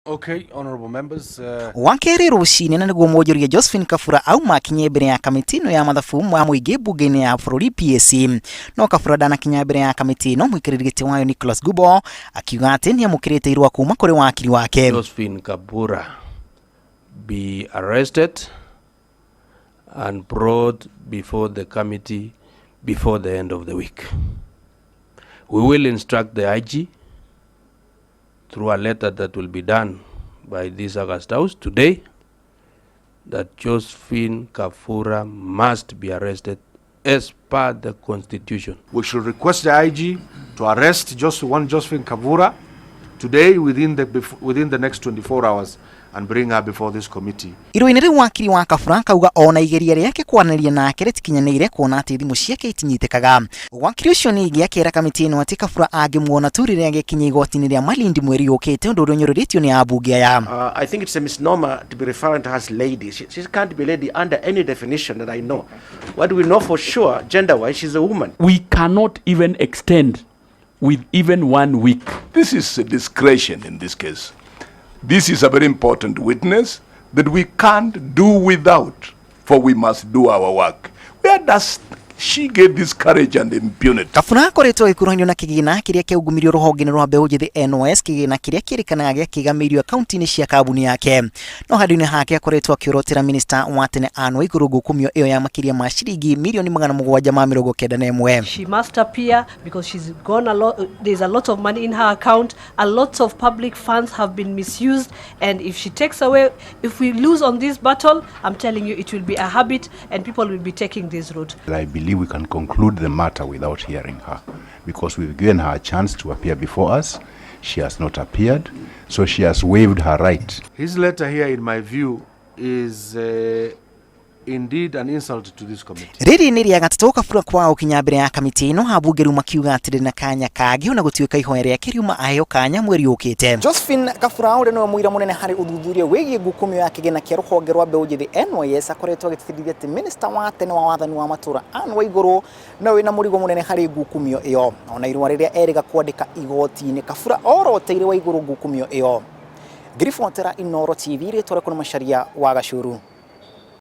Okay, honorable members. Wa kerĩ rũcinĩ na nĩguo mwonjoria Josephine Kabura auma akinye mbere ya kamĩtĩ ĩno ya mathabu ma mũingĩ mbunge-inĩ ya bũrũri PAC. No Kabura ndanakinya mbere ya kamĩtĩ ĩno, mũikarĩri gĩtĩ wayo Nicholas Gubo akiuga atĩ nĩamũkĩrĩte irũa kuma kũrĩ wakiri wake. Josephine Kabura be arrested and brought before the committee before the end of the week. We will instruct the IG through a letter that will be done by this August House today that Josephine Kafura must be arrested as per the Constitution. We should request the IG to arrest just one Josephine Kavura today within the next 24 hours and bring her before this committee. Irũa-inĩ rĩu wakiri wa Kabura akauga ona igeria rĩake kwaranĩria nake rĩtikinyanĩire kuona atĩ thimũ ciake itinyitĩkaga. Wakiri ũcio ningĩ akĩra kamĩtĩ ĩno atĩ Kabura angĩmuona tu rĩrĩa agĩkinya igoti-inĩ rĩa Malindi mweri ũkĩte, ũndũ ũrĩa ũnyũrũrĩtio nĩ ambunge aya. I think it's a misnomer to be referring to her as lady. She can't be lady under any definition that I know. What we know for sure, gender-wise, she's a woman. We cannot even extend with even 1 week. This is a discretion in this case. This is a very important witness that we can't do without, for we must do our work. Where does she get this courage and impunity? Kabura akoretwo agĩkuruhanio na kĩgĩna kĩrĩa kĩaungumirio rũhonge-inĩ rwa mbeũ njĩthĩ NYS, kĩgĩna kĩrĩa kĩrĩkanaga gĩakĩgamĩirio akaunti-inĩ cia kambuni yake. No handũ-inĩ hake akoretwo akĩorotera minista wa tene Anne Waigũrũ ngukumio ĩyo ya makĩria ma ciringi mirioni magana mũgwanja ma mĩrongo kenda na ĩmwe. She must appear because she's gone a lot, there's a lot of money in her account, a lot of public funds have been misused, and if she takes away, if we lose on this battle, I'm telling you it will be a habit and people will be taking this route. I believe we can conclude the matter without hearing her, because we've given her a chance to appear before us. She has not appeared, so she has waived her right. His letter here, in my view, is indeed an insult to this committee. Rĩrĩ nĩ rĩa gatatũ Kabura kwao kinya mbere ya kamĩtĩ ĩno, ambunge rĩu makiuga atĩ ndĩ na kanya kangĩ ona gũtuĩka ihoya rĩake riuma aheo kanya mweri ũkĩte. Josephine Kabura ũrĩa nĩwe mũira mũnene harĩ ũthuthuria wĩgiĩ ngukumio ya kĩgĩna kĩa rũhonge rwa mbeũ njĩthĩ NYS akoretwo agĩtĩtĩrithia atĩ minista wa tene wa wathani wa matũũra Anne Waigũrũ no wĩna mũrigo mũnene harĩ ngukumio ĩyo. Ona irũa rĩrĩa erĩga kwandĩka igoti-inĩ, Kabura oroteire Waigũrũ ngukumio ĩyo. Ngiribotera Inooro TV, rĩtwa rĩakwa nĩ Macharia wa Gacuru.